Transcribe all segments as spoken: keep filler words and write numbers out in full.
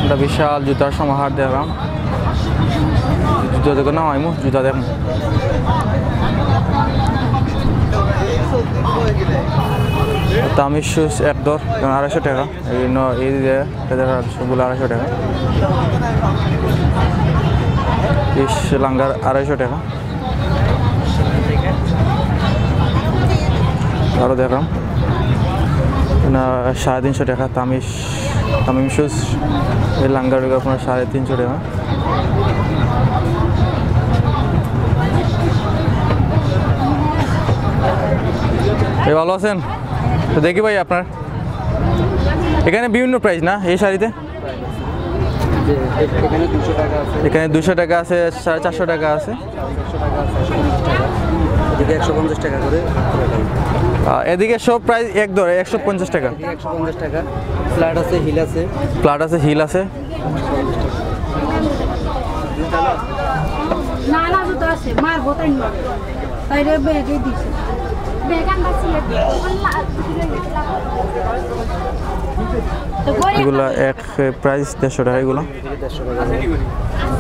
একটা বিশাল জুতার সমাহার দেখলাম। জুতা দেখো না, আইমু জুতা দেখমু। তামিজ শুজ এক দর, আড়াইশো টাকা। এই ন-, এই যে এটা দেখা যাচ্ছে সবগুলো আড়াইশো টাকা। ইস, লাঙ্গার আড়াইশো টাকা। আরও দেখলাম না, সাড়ে তিনশো টাকা তামিজ, তামিম শুজ। এই লাঙ্গার আপনার সাড়ে তিনশো টাকা। এই ভালো আছেন? তো দেখি ভাই আপনার এখানে বিভিন্ন প্রাইস না এই শাড়িতে? যে এ-, এখানে দুশো টাকা আছে, এখানে দুশো টাকা আছে, সাড়ে চারশো টাকা আছে। চারশো টাকা, চারশো পঞ্চাশ টাকা। এদিকে একশো পঞ্চাশ টাকা করে। আহ, এদিকে সব প্রাইস এক দরে একশো পঞ্চাশ টাকা। এদিকে একশো পঞ্চাশ টাকা। ফ্ল্যাট আছে, হিল আছে। ফ্ল্যাট আছে, হিল আছে। না, না, জুতো আছে, মার বোতাই না। তাই রে, ব্যাগে দিছে। ব্যাগ আনবার ছিল। তো গরিব এগুলা মানুষ। এক প্রাইস দেড়শো টাকা এগুলো।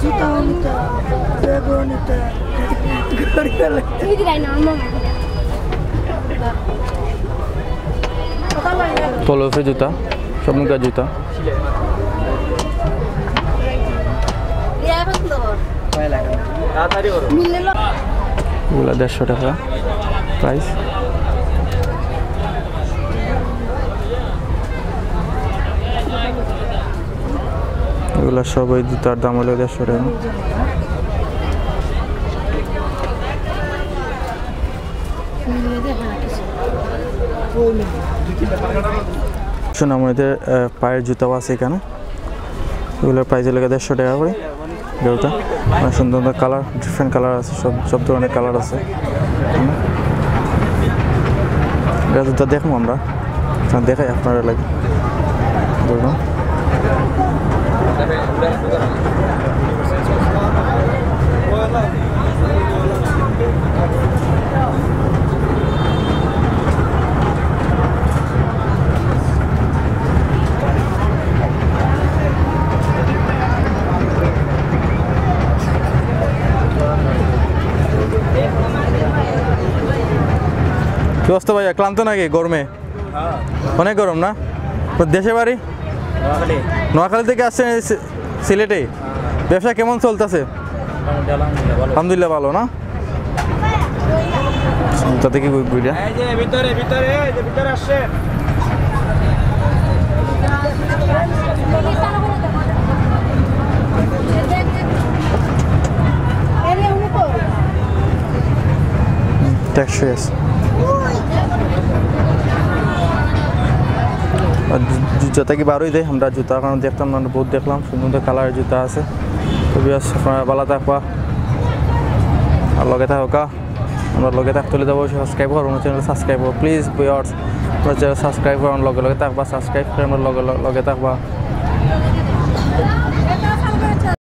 জুতো নিতে, ব্যাগও নিতে। গরিব লাগে। তুই দিলাই না, আমার মামা। পলফে জুতা, সব মুখা জুতা। এগুলা দেড়শো টাকা প্রাইস। এগুলা সব ওই জুতার দাম হলো দেড়শো টাকা। সোনামণিদের, আহ, পায়ের জুতাও আছে এখানে। এগুলোর প্রাইস লাগে দেড়শো টাকা করে জোড়াটা। অনেক সুন্দর সুন্দর কালার, ডিফারেন্ট কালার আছে, সব, সব ধরনের কালার আছে। হুম। এটা জুতা দেখবো আমরা, আপনার দেখাই আপনারা লাগে। দেখুন। কি অবস্থা ভাইয়া, ক্লান্ত নাকি গরমে? অনেক গরম না? তো দেশে বাড়ি? নোয়াখালী। নোয়াখালী থেকে আসছেন এই সি-, সিলেটে? ব্যবসা কেমন চলতেছে? আলহামদুলিল্লাহ, ভালো না? তা দেখি ঘুরে। এই যে ভিতরে, ভিতরে, এই যে ভিতরে আসছেন। টেকসই আছে। আর জু-, জু-, জুতা কি বারোই দেয়? আমরা জুতা কারণ দেখতাম না, বহুত দেখলাম, সুন্দর সুন্দর কালারের জুতা আছে। তো viewers, আপনারা ভালো থাকবা, আর লগে থাকা, আমরা লগে থাকতে হলে তো অবশ্যই সাবস্ক্রাইব করো, আমার চ্যানেল সাবস্ক্রাইব করো, প্লিজ ভিউয়ার্স, আমার চ্যানেল সাবস্ক্রাইব করো, লগে লগে থাকবা, সাবস্ক্রাইব করে আমার লগে লগে থাকবা।